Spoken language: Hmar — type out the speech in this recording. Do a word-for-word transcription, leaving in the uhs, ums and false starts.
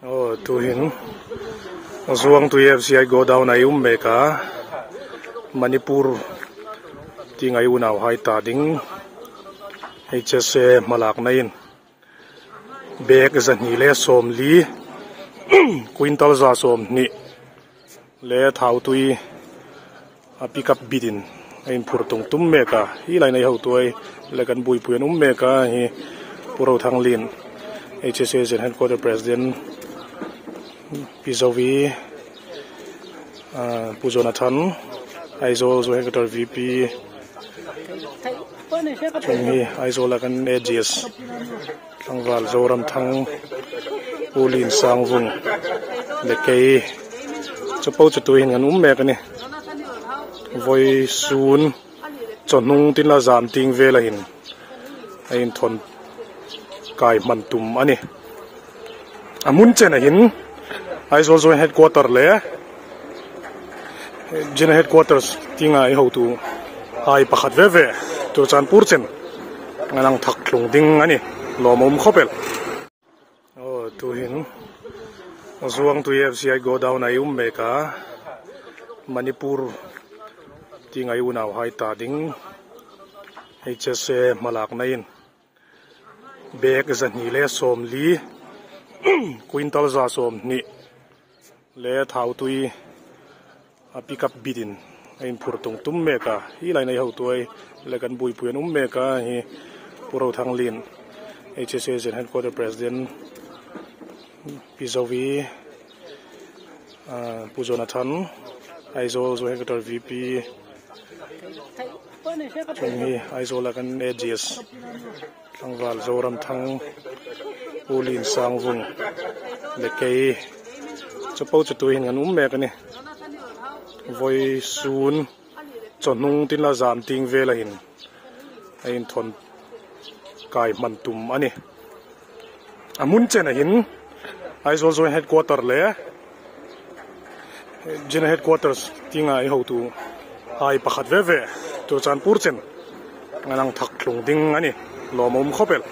Aw, tuhin Zuangtui F C I godown-a ei um mek a, Manipur tienga ei unauhai ta ding H S A hmalaknain bag zahni le sawmli, quintal za sawmhni le thautui a pickup bitin a inphur tung tum mek a. Hi laia ei hotuhai le kan buoipui an um mek a, hi Pu Rothanglien, H S A General Headquarter President, Pi Zovi, ah, Pu Jonathan, Aizawl Zuangtui Headquarter V P, chuong hi Aizawl-a kan A G S tlangval Zoramthang, Pu Liensangvung le kei, chu po chu tuhin kan um mek a nih. Vawisun chawhnung tin la zan tieng vela hin a inthawn kai hman tum a nih. A hmun chena hin Aizawl Zuangtui Headquarter le General Headquarters tienga ei hotuhai pakhat ve ve Churachandpur chen an hang thak tlung ding a nih. Lawm a um khawp el. Aw, tuhin Zuangtui F C I godown-a ei um mek a, Manipur tienga ei unauhai ta ding H S A hmalaknain bag zahni le sawmli, quintal za sawmhni le thautui a pickup bitin a inphur tung tum mek a. Hi laia ei hotuhai le kan buoipui an um mek a, hi Pu Rothanglien, H S A General Headquarter President, Pi Zovi, ah, Pu Jonathan, Aizawl Zuangtui Headquarter V P, chuong hi Aizawl-a kan A G S tlangval Zoramthang, Pu Liensangvung le kei, chu po chu tuhin kan um mek a nih. Vawisun chawhnung tin la zan tieng vela hin a inthawn kai hman tum a nih. A hmun chena hin Aizawl Zuangtui Headquarter le General Headquarters tienga ei hotuhai pakhat ve ve Churachandpur chen an hang thak tlung ding a nih. Lawm a um khawp el.